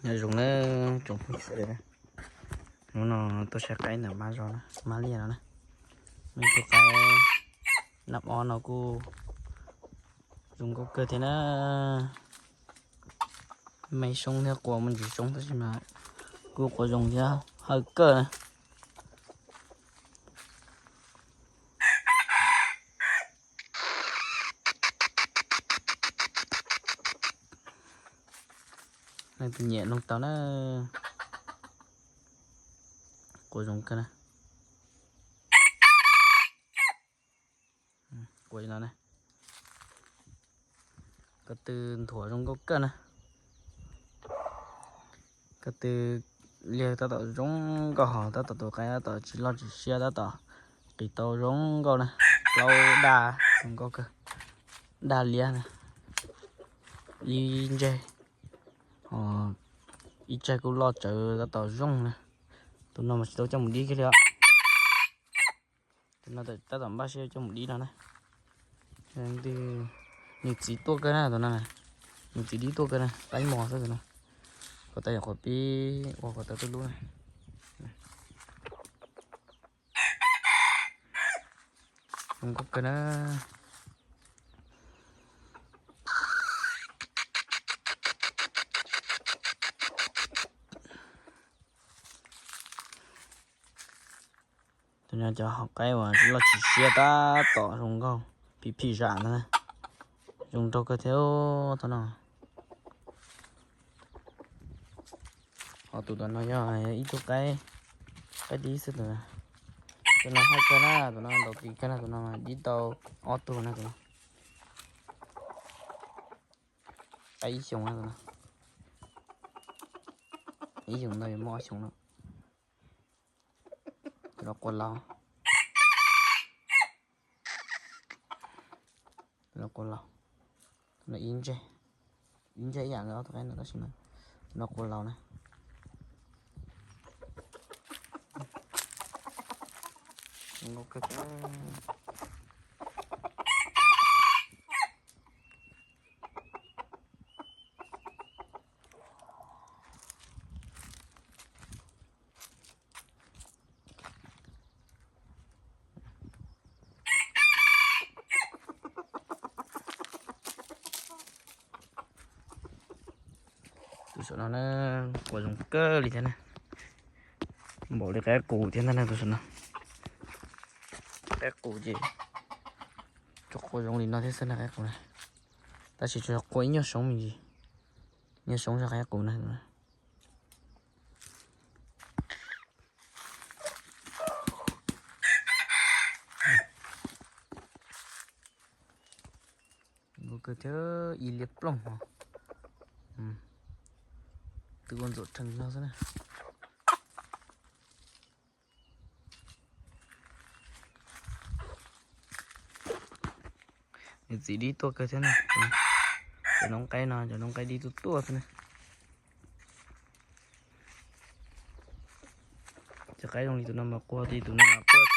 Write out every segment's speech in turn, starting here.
Nyob zoo na tsoom phooj ywg sawv daws na, hnub no tuaj saib qaib ntawm Mab Zog na, Mab Liaj no na. Muaj ib tug qaib nab ob no kuj zoo nkauj kawg thiab na. Me soob thiab quas muaj ntsis soob tab sis mas kuj quas zoo thiab hawj kawg na. Leej twg nyiam noog tau na. Quas zoo kawg na. Quas no na. Ko tw nthuav zoo nkauj kawg na. Ko tw liag tab tom zoo nkauj hos tab tom tus qaib tab tom tsis loj tsis siab tab tom qis tau zoo nkauj na. Plaub daj zoo nkauj kawg. Daj liab na. Ib ntseg, ib tsaig kuj loj tsawv tab tom zoo na. Tus no mas tsis tau coj mus dib kiag li os. Tus no tab tom npaj siab coj mus dib no na. Nws txiv tuaj kawg na tus no, nws txiv dib tuaj kawg na, qaib mos xwb tus no. Kom tau yog qhov pib ua kom tau tuj lub na. Zoo nkauj kawg na. Tus no cov hom qaib uas tsis loj tsis siab tab tom zoo nkauj phim phim zam ntag na. Zoo nraug kawg thiab tus no. Ho tus tom no yog ib tug qaib, qaib dib xwb tus no. Tus no haj kawg na, tus no ntaus tis kawg na, tus no dib tau ob tug na tus no. Qaib ib xyoos na tus no. Ib xyoos ntau yuav muaj ob xyoos no. Tus no quas laus. Tus no quas laus. Tus no ib ntseg, ib ntseg ib yam li ob tug qaib no tab sis mas tus no quas laus na. Tus saum no na, quas zoo kawg li thiab na. Npaum li qaib qus thiab ntag na tus saum no. Qaib qus ces tsuas quas zoo li no thiab xwb na qaib qus na. Tab sis tsuas yog quas ib nyuag soob me ntsis, nyuag soob zog qaib qus na. Nkauj kawg thiab ib liab plooj os. Twb ua ntxuam rhees no xwb na. Nws txiv dib tuaj kawg thiab na. Cov noob qaib no cov noob qaib dib tuaj tuaj xwb na. Cov qaib zoo li tus no mas quaj li tus no mas quaj.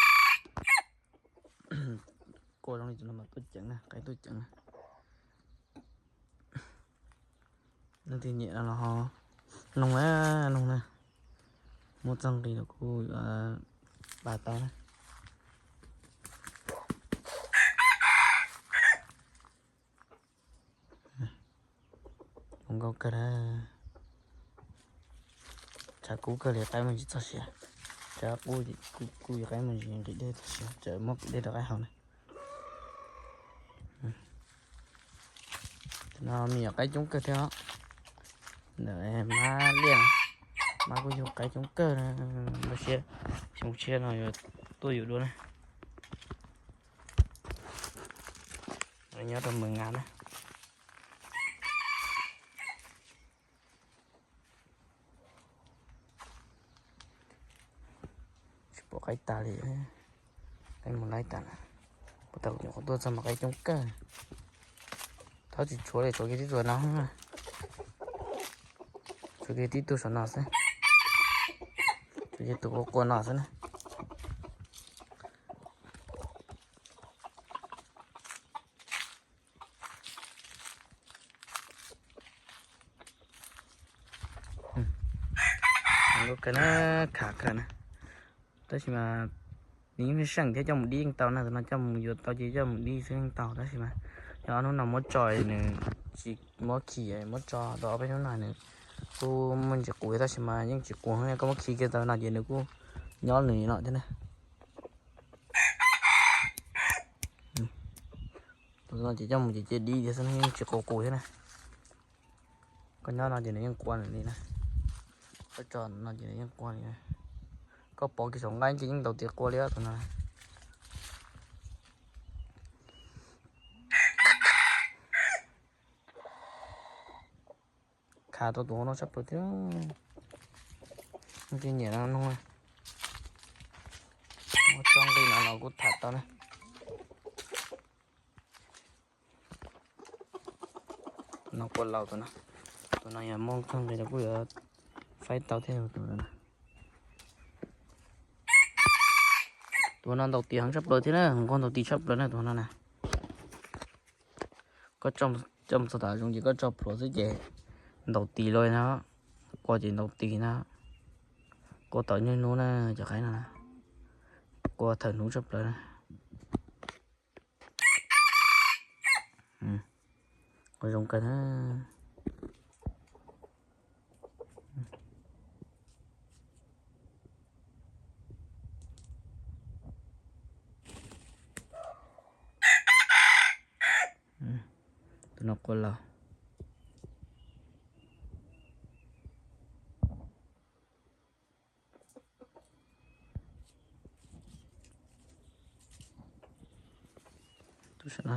Quaj zoo li tus no mas tuaj ceev na, qaib tuaj ceev na. Leej twg nyiam los ho noog na, noog na. Muaj txoj nqi los kuj yuav pab tau na. Zoo nkauj kawg na. Tshav kub kawg li qaib muaj ntsis txog siav. Tshav kub kuj yog qaib muaj ntsis nqis dej txog siav, tseem muab nqis dej rau qaib haus na. No me nyuam qaib coob kawg thiab os. Ntawm Mab Liaj, Mab kuj yug qaib coob kawg, ntawm siab xyoo tshiab no yuav tuaj yus dua na. Nyob rau Mws Ngas na. Tsis pom qaib tag li, qaib mus laib tas na. Puag ta kuv nyuam qhuav tuaj txog mas qaib coob kawg. Thaub tsis tshuav li, tshuav kiag tib tug no, tshuav kiag tib tug saum no xwb. Tshuav kiag tus quas quas no xwb na. Ua kawg na, khav kawg na. Tab sis mas nws yeej seej thiab, coj mus dib yeej tau na, tus no coj mus yuav tau ces coj mus dib xwb yeej tau, tab sis mas yog ob hnub no muab tso nws tsis muab khi, muab tso tau ob peb hnub no nws kuj muaj ntsis qus tab sis mas yeej tsis qus, koj muab khi kiag tau no ces nws kuj nyob nws no thiab na. Tus no ces coj mus ces cia dib tiag xwb, yeej tsis qus qus thiab na. Koj nyob no ces nws yeej qua nws li na, koj tso no ces nws yeej qua li na. Koj pov kiag saum nqaij ces yeej ntaus tis qua li tus no. Khav tau tus no tshaj plaws thiab. Tus nyiam no no, muab txoj nqi no los kuj tham tau na. Tus no qua laus tus no, tus no yog muaj txoj nqi los kuj yuav faib tau thiab tus no. Tus no ntaus tis heev tshaj plaws thiab na, nquag ntaus tis tshaj plaws na tus no na. Koj coj mus txog tom zoov ces koj tso plhuav xwb ces ntaus tis los na, qua ces ntaus tis na, qua tom niaj hnub na, cov qaib no na, qua thawm hnub tshaj plaws na. Qua zoo kawg na. Tus no qua laus. Tus saum no,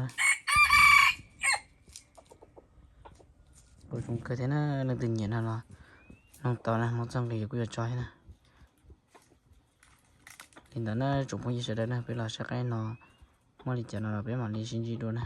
ua zoo kawg thiab na, leej twg nyiam no los noog tau na, muaj txoj nqi kuj yuav tso thiab na. Li ntawd na tsoom phooj ywg sawv daws na, peb los saib qaib no muaj li cas no los peb mam li sib ntsib dua na.